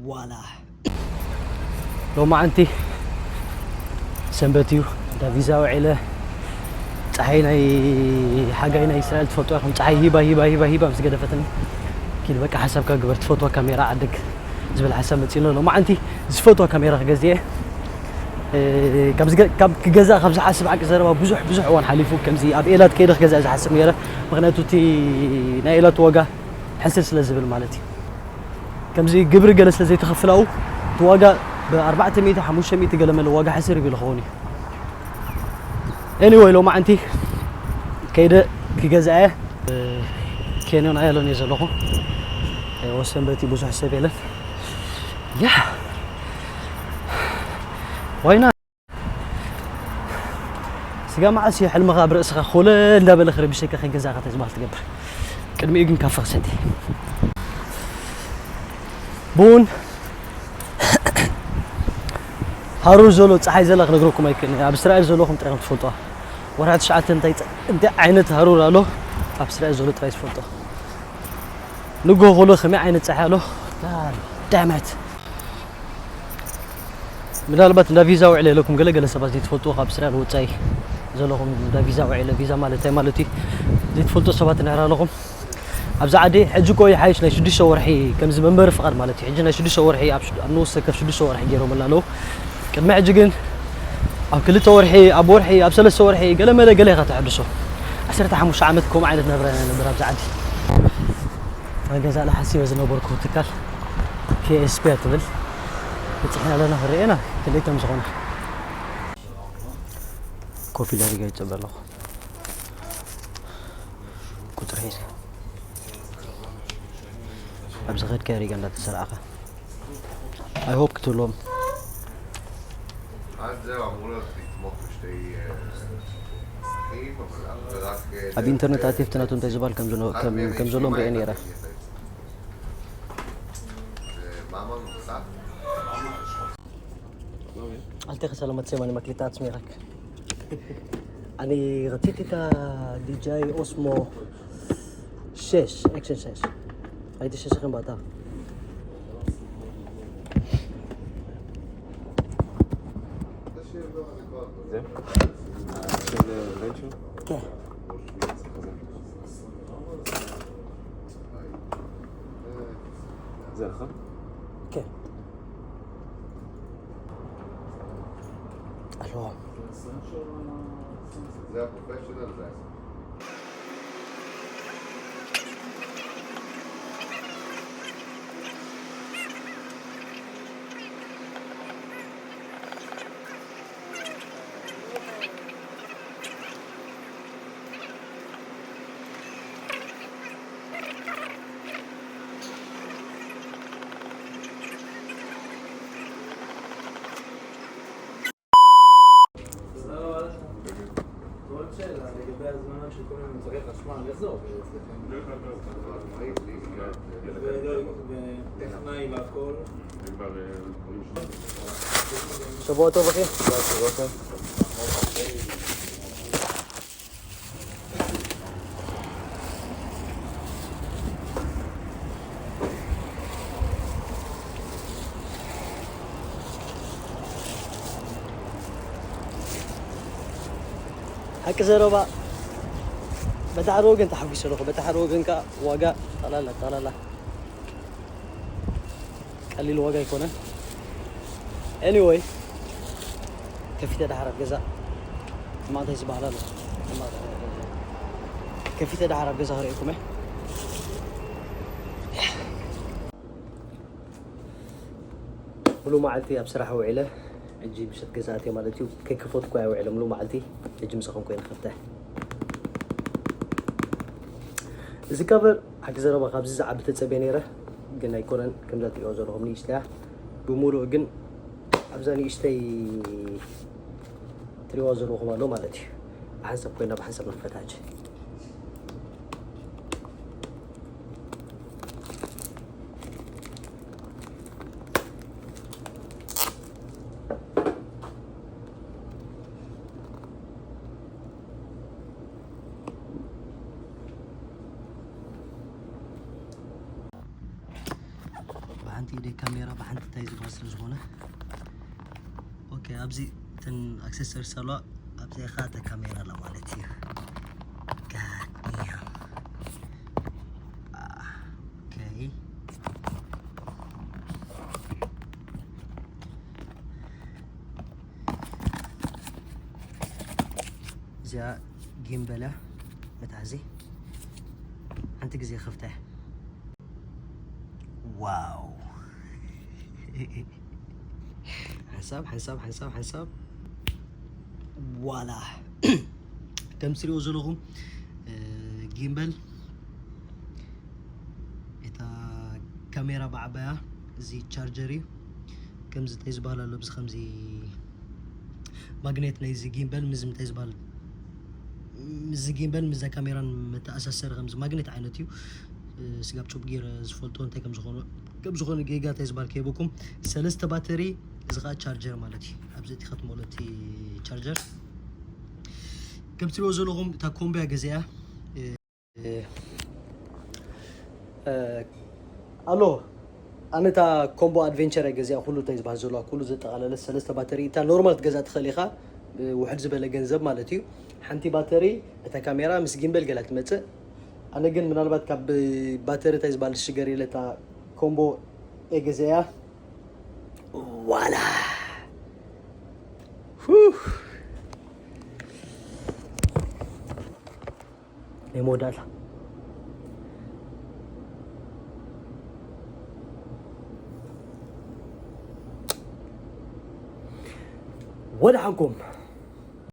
ዋላ ሎማዓንቲ ሰንበት እዩ። እንዳ ቪዛ ውዒለ። ፀሓይ ናይ ሓጋይ ናይ እስራኤል ትፈልጡ ኢኹም። ፀሓይ ሂባ ሂባ ሂባ ሂባ ምስ ገደፈትኒ፣ ኪድ በቃ ሓሳብካ ግበር፣ ትፈትዋ ካሜራ ዓደግ ዝብል ሓሳብ መፂእሎ። ሎማዓንቲ ዝፈትዋ ካሜራ ክገዝእ እየ። እ፣ ካብ ዝገ-፣ ካብ ክገዛእ ካብ ዝሓስብ ሓቂ ዘረባ ብዙሕ ብዙሕ እዋን ሓሊፉ። ከምዚ ኣብ ኤላት ከይደ ክገዛእ ዝሓስብ ነይረ። ምኽንያቱ እቲ ናይ ኤላት ዋጋ ሕስር ስለ ዝብል ማለት እዩ። ከምዚ ግብሪ ገለ ስለ ዘይተኸፍላኡ እቲ ዋጋ ብ ኣርባዕተ ሚእቲ፣ ሓሙሽተ ሚእቲ ገለ መለ ዋጋ ሕስር ይብል ይኸውን እዩ። ኤኒወይ ሎማዓንቲ ከይደ ክገዛእ እየ። እ፣ ኬንዮን ኣየሎን እየ ዘለኹ። እ፣ ወሰንበቲ ብዙሕ ሰብ የለን። ያ ዋይና ስጋ መዓስ እዩ ሕልምኻ ኣብ ርእስኻ ኮለ እንዳበለ ክረብሸካ ከይገዛእካ እንታይ ዝበሃል ትገብር? ቅድሚኡ ግን ካፈ ክሰቲ። ቡን ሃሩር ዘሎ፣ ጸሓይ ዘላ ክነግረኩም ኣይክእልን። ኣብ እስራኤል ዘለኹም ጥራይ ትፈልጡ። ወርሒ ትሽዓተ እንታይ ጸ-፣ እንታይ ዓይነት ሃሩር ኣሎ? ኣብ እስራኤል ዘሎ ጥራይ ትፈልጡ። ንግሆ ኮሎ ከመይ ዓይነት ጸሓይ ኣሎ? God damn it። ምናልባት እንዳ ቪዛ ውዕለ ኢለኩም ገለ ገለ ሰባት ዘይትፈልጡ፣ ካብ እስራኤል ወጻኢ ዘለኹም፣ እንዳ ቪዛ ውዕለ፣ ቪዛ ማለት እንታይ ማለት እዩ ዘይትፈልጡ ሰባት እንድሕር ኣለኹም፣ ኣብዚ ዓዲ ሕጂ እኮ ይሓይሽ ናይ ሽዱሽተ ወርሒ ከምዚ መንበሪ ፍቓድ ማለት እዩ። ሕጂ ናይ ሽዱሽተ ወርሒ ኣብ ሽዱ-፣ ኣብ ንኡስ ወከፍ ሽዱሽተ ወርሒ ገይሮምልና ኣለዉ። ቅድሚ ሕጂ ግን ኣብ ክልተ ወርሒ፣ ኣብ ወርሒ፣ ኣብ ሰለስተ ወርሒ ገለ መለ ገለ ኢኻ ተሐድሶ። ዓሰርተ ሓሙሽተ ዓመት ከምኡ ዓይነት ናብራ ኢና ነብር ኣብዚ ዓዲ። ናይ ገዛእ ሓሲበ ዝነበርኩ ትካል ኬ ኤስ ፒ እያ ትብል። በፂሕና ኣለና፣ ክርእየና ክንደይ ከም ዝኾነ። ኮፊ ዳሪጋ ይፅበ ኣለኹ። ቁፅሪ ሒዝካ ኣብ ዝኸድካዮ ሪጋ እንዳተሰራዕኻ። I hope ክትብሎም። ኣብ ኢንተርነት ኣቲፍቲ ናቱ እንታይ ዝበሃል ከም ዝነ-፣ ከም፣ ከም ዘለዎም ርእየ ነይረ። אל תכעס על המצלמה, אני מקליטה עצמי רק. אני רציתי את ה-די ג'יי אוסמו שש, אקשן שש. ראיתי שיש לכם באתר. זה? של רנצ'ו? כן. זה לך? כן. אלו. זה הפרופשיונל, זה ה-אייסון. תודה רבה לך. ועוד שאלה לגבי הזמנות של כל מיני מוצרי חשמל, איך זה עובד אצלכם? ולא, וטכנאי והכל. שבוע טוב, אחי. ሓቂ ዘረባ፣ በቲ ሓደ ወገን ተሓጒሰ ኣለኹ፣ በቲ ሓደ ወገን ከኣ ዋጋ ጠቕላላ፣ ጠቕላላ ቀሊል ዋጋ ኣይኮነን። ኤኒወይ፣ ከፊተ ደሓር ኣብ ገዛ ሕማቕ እንታይ ዝበሃል ኣሎ? ሕማቕ፣ ከፊተ ደሓር ኣብ ገዛ ክርእየኩም እየ። ሙሉ መዓልቲ ኣብ ስራሕ ውዒለ፣ ሕጂ ምሸት ገዛ ኣትየ ማለት እዩ። ከይከፈትኩ እየ ውዒለ ሙሉ መዓልቲ። ሕጂ ምሳኹም ኮይነ ክፍትሕ። እዚ ካቨር ሓቂ ዘረባ ካብዚ ዝዓቢ ተጸብየ ነይረ፣ ግን ኣይኮነን። ከምዛ ትሪኦ ዘለኹም ንእሽተያ ብምሉእ፣ ግን ኣብዛ ንእሽተይ ትሪኦ ዘለኹም ኣሎ ማለት እዩ። ብሓንሳብ ኮይና ብሓንሳብ ንክፈታ ሕጂ። ኢደይ ካሜራ ብሓንቲ እንታይ ዝበሃል ስለ ዝኾነ። ኦኬ፣ ኣብዚ እተን ኣክሰሰሪስ ኣለዋ። ኣብዚ ኢኻ እታ ካሜራ ኣላ ማለት እዩ። God damn. ኦኬ። እዚኣ ጊምበል እያ። መትሓዚ ሓንቲ ግዜ ክፍታ እያ። ዋው። ሓንሳብ ሓንሳብ ሓንሳብ ሓንሳብ ዋላ። ከም ትሪኦ ዘለኹም ጊምበል፣ እታ ካሜራ ብዓባያ፣ እዚ ቻርጀር እዩ። ከምዚ እንታይ ዝበሃል ኣሎ፣ ብዚ ከምዚ ማግኔት ናይ እዚ ጊምበል፣ ምዚ እንታይ ዝበሃል፣ ምዚ ጊምበል ምዛ ካሜራን መተኣሳሰሪ ከምዚ ማግኔት ዓይነት እዩ። ስጋብ ጩብ ገይረ ዝፈልጦ እንታይ ከም ዝኾነ፣ ከም ዝኾነ ጌጋ እንታይ ዝበሃል ከይበኩም። ሰለስተ ባተሪ፣ እዚ ከዓ ቻርጀር ማለት እዩ። ኣብዚ እቲ ክትመሎ እቲ ቻርጀር ከም ትሪኦ ዘለኹም እታ ኮምቦያ ገዚኣ። ኣሎ። ኣነ እታ ኮምቦ ኣድቨንቸር እየ ገዚኣ፣ ኩሉ እንታይ ዝበሃል ዘለዋ ኩሉ ዘጠቓለለ ሰለስተ ባተሪ። እታ ኖርማል ክትገዛ ትኽእል ኢኻ፣ ውሕድ ዝበለ ገንዘብ ማለት እዩ። ሓንቲ ባተሪ እታ ካሜራ ምስ ጊምበል ገላ ክትመጽእ። ኣነ ግን ምናልባት ካብ ባተሪ እንታይ ዝበሃል ሽገር ኢለ እታ ኮምቦ እየ ገዚኣ። ዋላ። ናይ መወዳእታ። ወደ ሓንኩም።